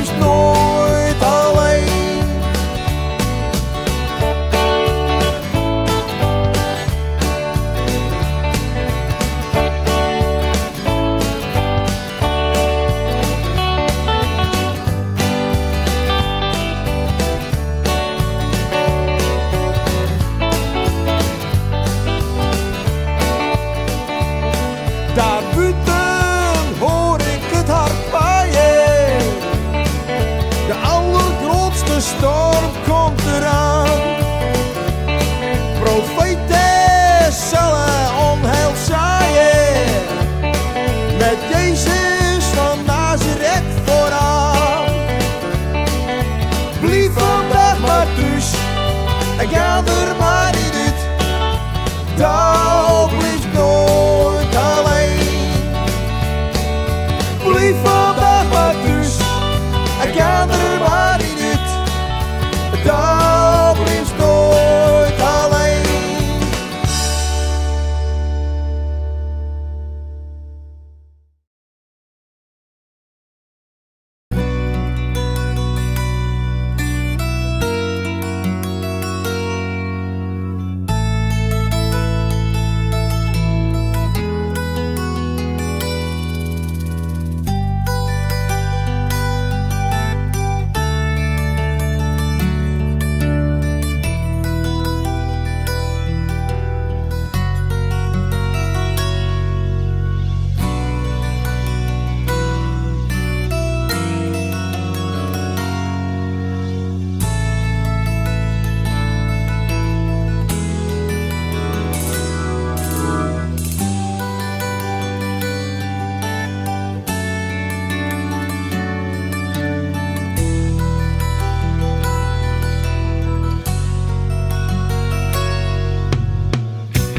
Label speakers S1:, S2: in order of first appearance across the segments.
S1: blijft nooit alleen. Daar buiten hoor ik het hard waaien. De allergrootste storm komt eraan. Profeten zullen onheil zaaien. Met Jezus van Nazareth vooraan. Blijf vandaag maar thuis en ga er maar niet uit. Dat blijft nooit alleen. Blijf vandaag maar thuis en ga er maar niet uit. Dat blijft nooit alleen.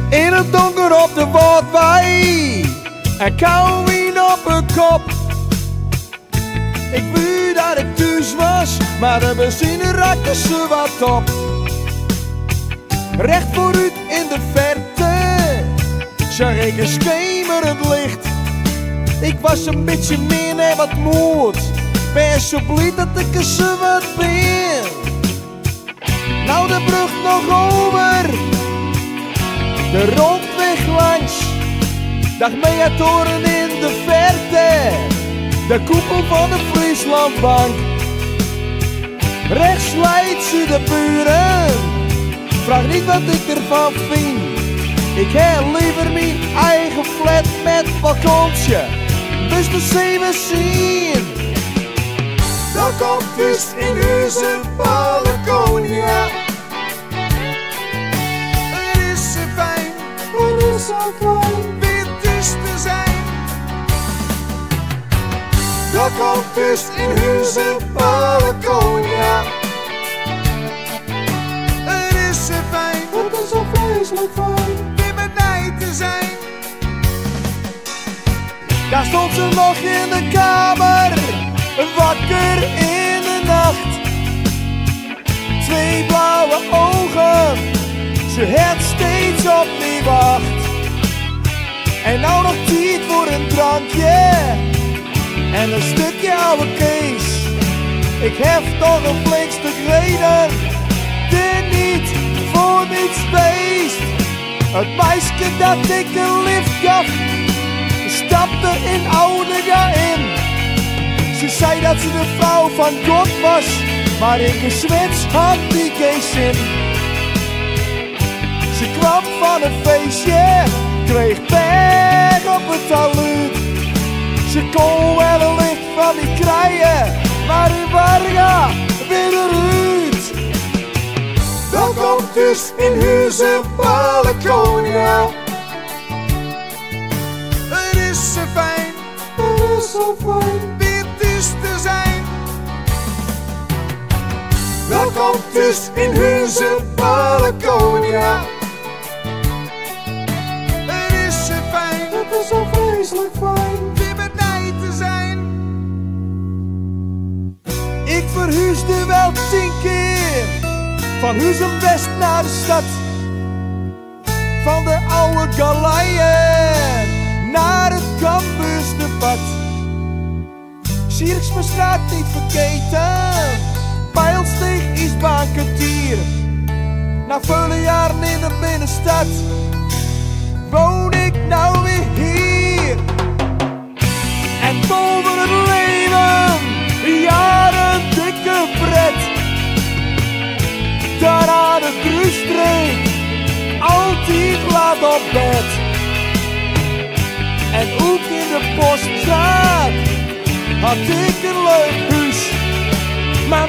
S1: In het donker op de Wâldwei en kou wyn op 'e kop. Ik wist dat ik thuis was, maar de benzine raakte ze wat op. Recht vooruit in de verte zag ik een schemerend licht. Ik was een beetje min en wat moed. Ben zo blij dat ik er zo wat ben. Nou de brug nog over, de rondweg langs. Dag Meatoren in de verte, de koepel van de Frieslandbank. Rechts leidt ze de buren, vraag niet wat ik ervan vind. Ik heb liever mijn eigen flat met balkontje, dus de zeven zien.
S2: Daar komt dus in huizen Palaconia. Het is zo fijn, het is zo fijn, weer thuis te zijn. Daar komt dus in huizen Palaconia. Het is zo fijn, het is zo vreselijk fijn, weer met mij te zijn.
S1: Daar stond ze nog in de kamer, wakker in de nacht. Twee blauwe ogen, ze het steeds op mij wacht. En nou nog tijd voor een drankje en een stukje oude Kees. Ik heb toch een flink stuk reden, dit niet voor niets feest. Het meisje dat ik een lift gaf, stapte in Oudega in. Ze zei dat ze de vrouw van God was, maar in gezwets had die geen zin. Ze kwam van een feestje, kreeg pech op het talud. Ze kon wel een licht van die krijgen, maar in Warga weer eruit.
S2: Dat komt dus in huizen Palaconia. Het is zo fijn, het is zo fijn, weer thuis te zijn. Welkom dus in huizen Palaconia. Het is zo fijn, het is zo vreselijk fijn, weer met mij te zijn.
S1: Ik verhuisde wel 10 keer, van Huzum West naar de stad. Van de oude galeien naar het Cambuursterpad. Sierksmestraat niet vergeten. Pijlsteeg is Baankwartier. Na vele jaren in de binnenstad woon ik nou weer hier. En boven het leven, jaren dikke pret. Daar aan de kruisstreek, altijd laat op bed. En ook in de poststraat had ik een leuk huis. Maar